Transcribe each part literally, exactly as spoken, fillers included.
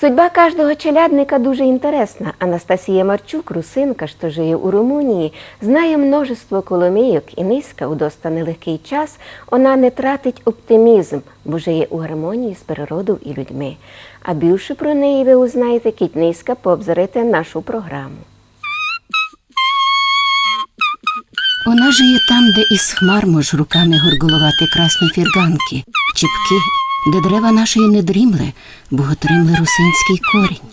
Судьба каждого челядника дуже інтересна. Анастасія Марчук, русинка, што жиє у Румунії, знає множество коломийок, і нынька у доста нелегкый час она не тратить оптимізм, бо жиє у гармонії з природов і людьми. А більше про неї вы узнаєте, кідь нынька пообзираєте нашу програму. Она жиє там, де из хмар мож руками горголовати красні фірґанкы, чіпкы, де дерева наші не дрімле, бо го тримле русинськый корінь.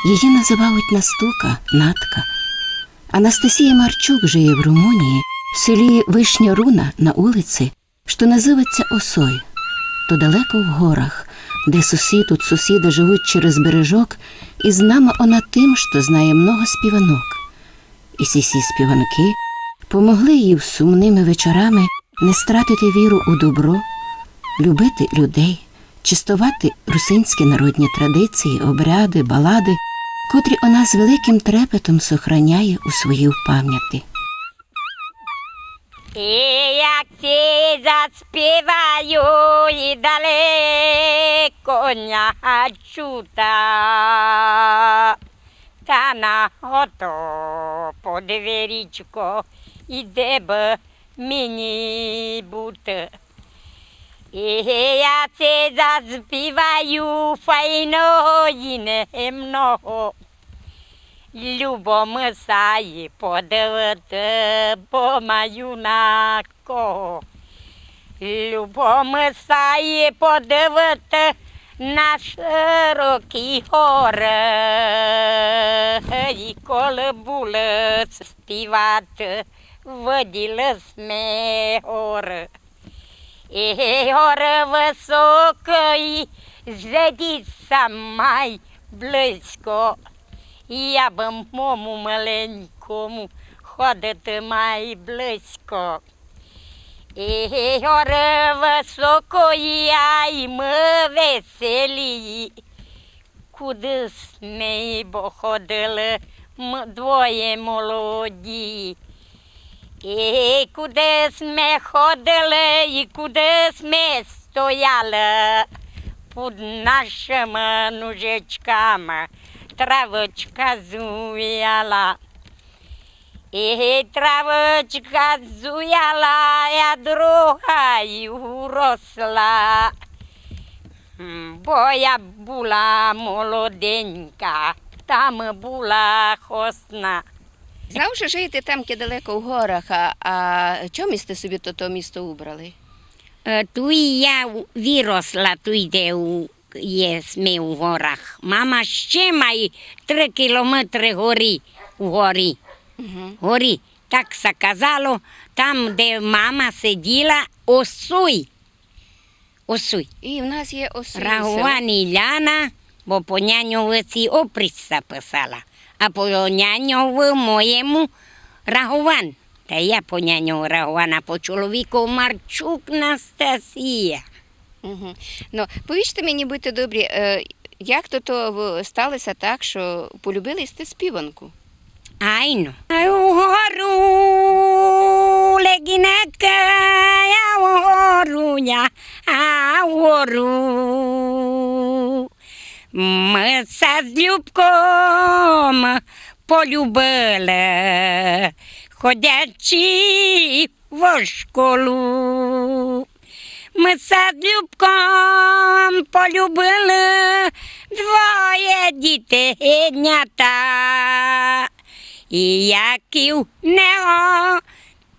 Її называють Настука, Натка. Анастасія Марчук жиє в Румунії, в селі Вишня Руна на улици, што называть ся Осой. То далеко в горах, де сусід од сусіда живуть через бережок, и знама она тым, што знає много співанок. И сі співанкы помогли їй сумныма вечорами не стратити віру у добро, любити людей, честовати русинські народні традиції, обряды, балады, котрі она з великым трепетом сохраняє у своїй памяти. І як ці заспіваю, і далеко ня чута, та на ото подворічко, і де бы мені быти. І я ці заспіваю файно і немного. Любо ми ся ї подивити, бо маю на кого. Любо ми ся ї подивити на широкі горы. І коли були співати, виділи сьме горы. І горы высокої, зледіть ся май близько. Я бы мому миленькому ходити май близько. І горы высокої, ай мы веселі. Куды сьме бо ходили м-, двоє молоді. І куды сьме ходили, і куды сьме стояли, під нашыма ножечками травочка зуяла. І травочка зуяла, а другая уросла. М, бо я была молоденька, там была хосна. Знам, што жиєте там, ке далеко в горах, а, а чом сьте собі то, то місто убрали? Е, туй я у-, виросла, туй де у-, єсьме у горах. Мама ще май три кілометры горі, у горі. Мгм. Горі. Так ся казало, там, де мама сиділа, Осуй. Осуй. І в нас є Осуй село. Рагуван Іляна, бо по няньови ці Опріч ся писала, а по няньови моєму Рагуван. Та я по няньови Рагуван, а по чоловіку Марчук Настасія. Мгм. Но, повіджте мені, будьте добрі, е, як то, то в-, стало ся так, што полюбили сьте співанку? Айно. А угору легінеке, а угору я, а угору. Мы ся з Любком полюбили, ходячи во школу. Мы ся з Любком полюбили, двоє дітинята. І як і в нього,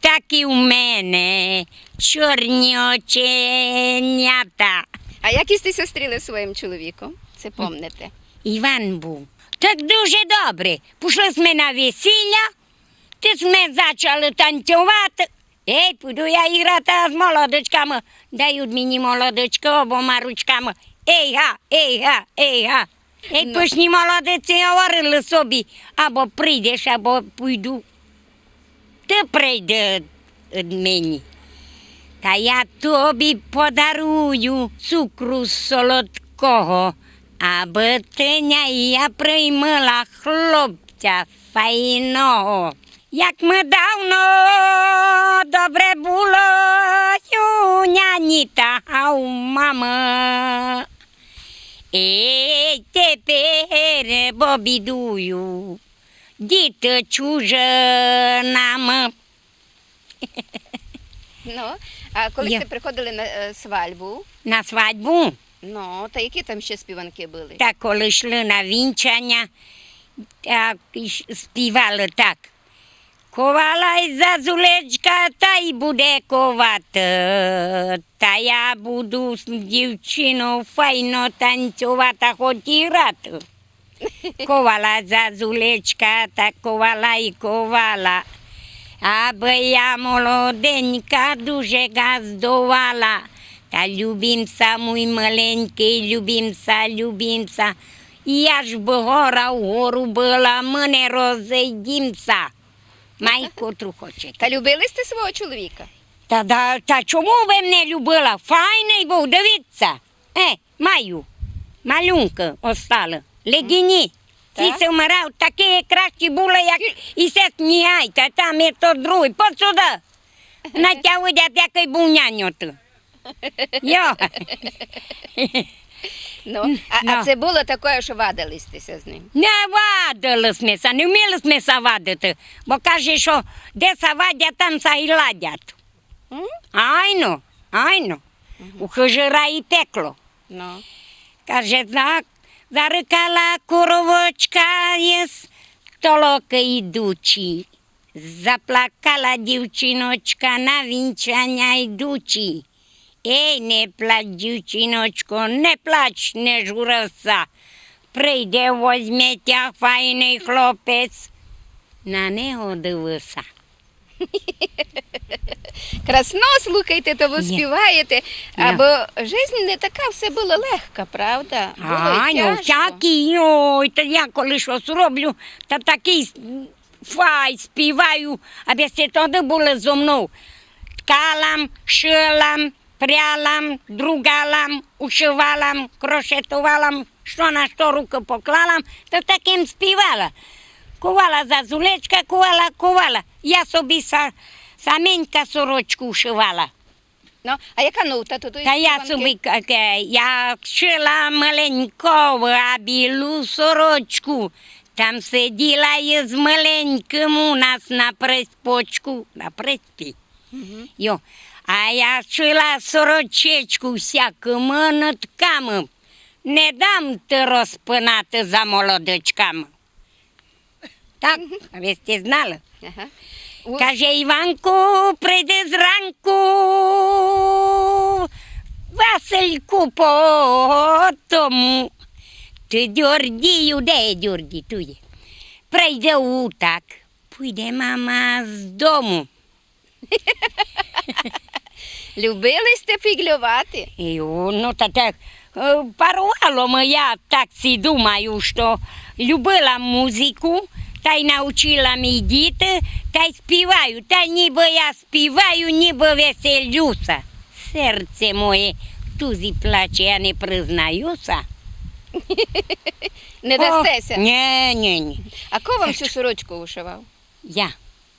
так і в мене чорні оченята. А як сьте ся стріли з своїм чоловіком? Се помните? Іван быв. Так дуже добре. Пішли сьме на весіля, та сьме зачали танцьовати. Ей, пойду я іграти з молодочками. Дають мені молодочки обома ручками. Ей га, ей га, ей га. Ей, ну, пышні молодиці говорили собі: або прийдеш, або пойду. Ты прийди од мені. Та я тобі подарую цукру солодкого, абы ты ня я приймила хлопця файного. Як мы давно добре було у няні та у мамы. Ей, тепер, бо бідую, діти чужинами. Ну, а коли сьте приходили на, е, свадьбу? На свадьбу? Ну, та які там ще співанки были? Та коли йшли на вінчаня, так і ш-, співали так. Ковала й зазулечка, та й буде ковати. Та я буду з дівчинов файно танцьовати, хоть і грати. Ковала зазулечка, та ковала й ковала. Абы я молоденька дуже ґаздовала. Та любим ся, мой миленькый, любим ся, любим ся. Я ж бы гора в гору была, мы не розыйдім ся. Май котру хочете. Та любили сьте свого чоловіка? Та, да, та чому бы не любила? Файный быв, дивіться. Е, маю. Малюнкы остали. Ледяні. Ці се вмирав, такі кращі были, як і се сміяйте, там є то другый. Посуда. На тя видять, якый быв няньоты. Йо. Ну, а, а се было такоє, што вадили сьте ся з ним? Не вадили сьме ся, не вміли сьме ся вадити. Бо каже, што де ся вадять, там ся і ладять. М? Айно, айно. У хыжі рай і пекло. Ну. Каже, за-, зарыкала коровочка єст толокы йдучи. Заплакала дівчиночка на вінчаня йдучи. Ей, не плач, дівчиночко, не плач, не жури ся. Прийде, возьме тя файный хлопець. На нього диви ся. Красно, слухайте, то вы співаєте, бо жизнь не така все была легка, правда? Было й тяжко. Айно, всякій, йой, та я коли штось роблю, та такый фай співаю, абы сьте тогды были зо мнов. Ткала м, шыла м, пряла м, друґала м, ушывала м, крошетовала м, што на што рукы поклала м, то такым співала. Ковала зазулечка, ковала, ковала. Я собі са-, саменька сорочку ушывала. Ну, а яка нота туй? Та я собі, е, е, я шыла маленькову, а білу сорочку. Там сиділа єс маленькым у нас на приспочку, на приспі. Мгм. Йо. А я шыла сорочечку всякыма нитками. Не дам ти розпинати за молодечками. Так, а вы сьте знали? Ага. У- Каже: Іванку, прийди зранку, Васильку, по тому. Ти дьордію, де дьорді? Туй є. Прийде у так, пуйде мама з дому. Любили сьте фіґльовати? І, о, ну, та так, е, парувало ми, я так сі думаю, што любила музику, тай научила м діти, тай співаю, тай нібы я співаю, нібы веселю ся. Серце моє тузі плаче, я не признаю ся. Не дасте ся? Нє, нє, нє. А ко вам сю сорочку ушывав? Я.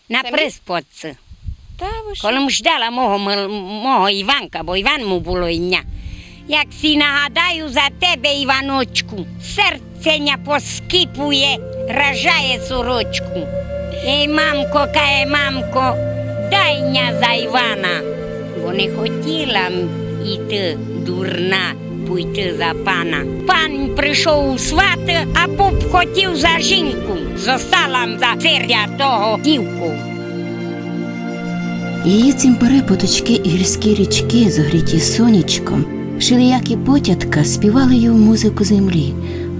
На присподці. Та вы што? Коли м ждала мого мил-, мого Іванка, бо Іван му было імня. Як сі нагадаю за тебе, Іваночку, серце ня поскіпує, ражає сорочку. Ей, мамко, каже, мамко, дай ня за Івана. Бо не хотіла м іти дурна пуйти за пана. Пан пришов у сваты, а пуп хотів за жінку. Зостала м за сердя того дівку. Її цімпере поточки і гірські річки, зогріті сонечком, шеліякі потятка співали їй музику землі,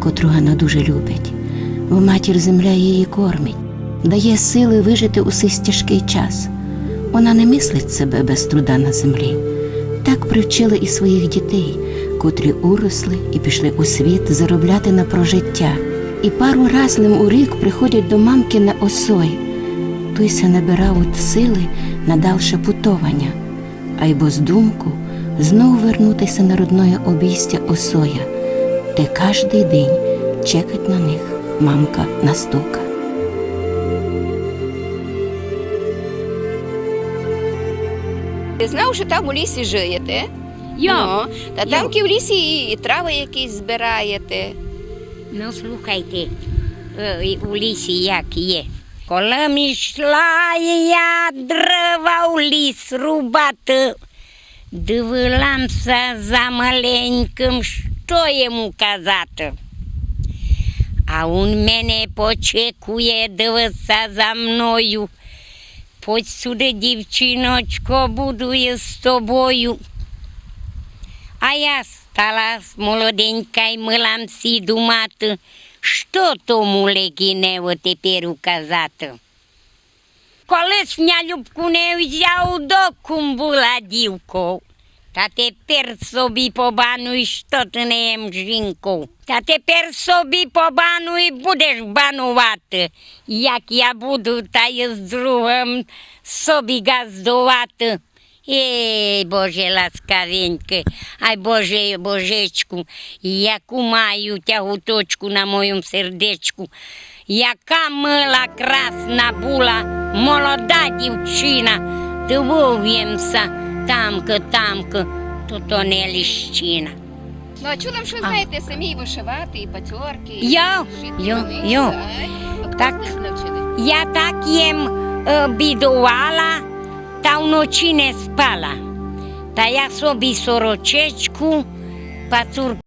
котру вона дуже любить. Бо матір земля її кормить, дає сили выжити у сей тяжкый час. Вона не мислить себе без труда на землі. Так привчила і своїх дітей, котрі уросли і пішли у світ заробляти на прожиття. І пару раз лим у рік приходять до мамки на осой. Туй ся набирають сили на далше путованя. Айбо з думку знов вернути ся на родноє обійстя осоя, де каждый день чекать на них мамка на стука. Я знав, што там у лісі жиєте. Йо. Ну, та там ки в лісі і, і травы якісь збираєте. Ну, слухайте, е, і у лісі як є. Колем ішла я дрова в ліс рубати, дивила м ся за маленькым, што йому казати. А ун мене почекує, дивить ся за мною. Подь сюды, дівчиночко, буду єс з тобою. А я стала молоденька й мала м сі думати, што тому легіневу тепер указати. Колись ня Любку не взяв, докум была дівков. Та тепер собі побануй, што ты не єм жінков. Та тепер собі побануй, будеш банувати, як я буду та єс з другым собі ґаздувати. Ей, Боже ласкавенькый, ай Боже, Божечку, яку маю тягуточку на моюм сердечку. Яка мила, красна была, молода дівчина, дивив єм ся, тамка, тамка, то, то не ліщина. Ну, а чула м, што знаєте самі вышывати, і пацьоркы, і шити штаны? Йо, йо, йо. Так, я так єм, е, бідовала, та вночі не спала. Та я собі сорочечку, пацур